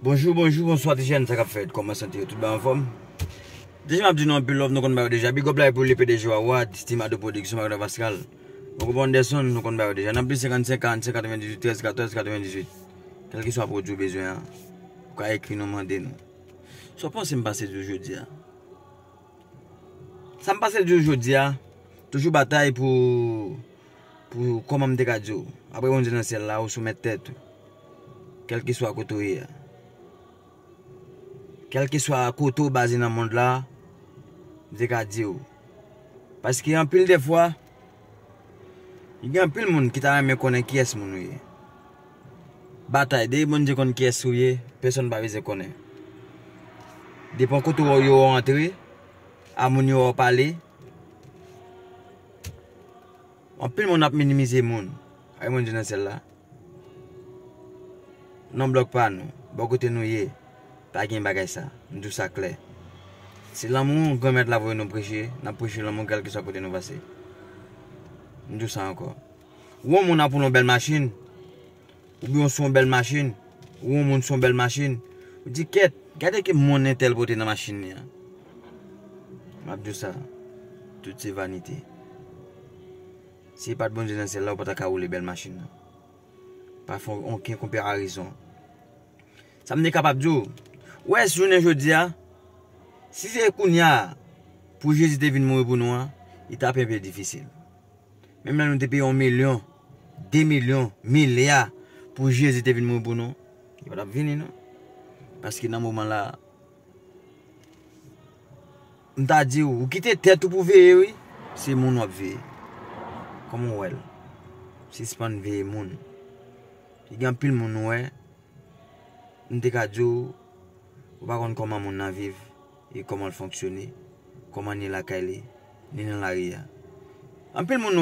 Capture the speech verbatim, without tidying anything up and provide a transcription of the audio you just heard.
Bonjou, bonjou, bonswa ti jèn, sa k ap fèt? Kòman sante yo? Tout bagay anfòm? Deja m ap di nou anpil love, nou konn ba yo deja. Big up la pou le P D G Wawa, Stimado Production, Magda Pascal. Mon konpa Anderson, nou konn ba yo deja. Nan plis senkannsenk, karannsenk, katrevendizuit, trèz, katòz, katrevendizuit. Kèlkeswa pwodui w bezwen an, ou ka ekri nou, mande nou. Sa w panse m pase di w jodi a? Sa m pase di w jodi a, toujou batay pou, pou kòman m te ka di w. Apre Bondye nan syèl la, ou soumèt tèt ou. Kèlkeswa kote w ye a. Kèlkeswa kote w baze nan mond la, m te ka di w. Paske anpil de fwa, gen anpil moun ki ta renmen konnen kiyès moun ou ye. Batay, depi Bondye konn kiyès ou ye, pèsonn pa bezwen konnen. Depan kote w yo antre, a moun yo pale. Anpil moun ap minimize moun. Ay, Bondye nan syèl la. Nan blòk pa nou, bò kote nou ye, pa gen bagay sa. M di w sa klè. Se lanmou Granmèt la voye nou preche, n ap preche lanmou kèlkeswa kote nou pase. M di w sa ankò. Ou wè yon moun ap woule yon bèl machin, oubyen w sou yon bèl machin, ou wè yon moun sou yon bèl machin, ou di, "Kèt, gade ki moun entèl pote nan machin li an." M ap di w sa, tout se vanite. Si e pa t Bondye nan syèl la, ou pa ta ka woule bèl machin nan. Pa fè okenn konparezon. Sa m te kapab di w, ou wè, jounen jodi a, si se kounye a pou Jezi te vin mouri pou nou an, li t ap enpe difisil. Menm lè nou te peye yon milyon, de milyon, milya pou Jezi te vin mouri pou nou, li pa t ap vini non. Paske nan moman la, m ta di w, ou kite tèt ou pou veye wi, se moun w ap veye. Kòman w wè l? Sispann veye moun. Gen anpil moun ou wè, m te ka di w, ou pa konn kòman moun nan viv, e kòman l fonksyone, kòman ni lakay li, ni nan lari a. Anpil moun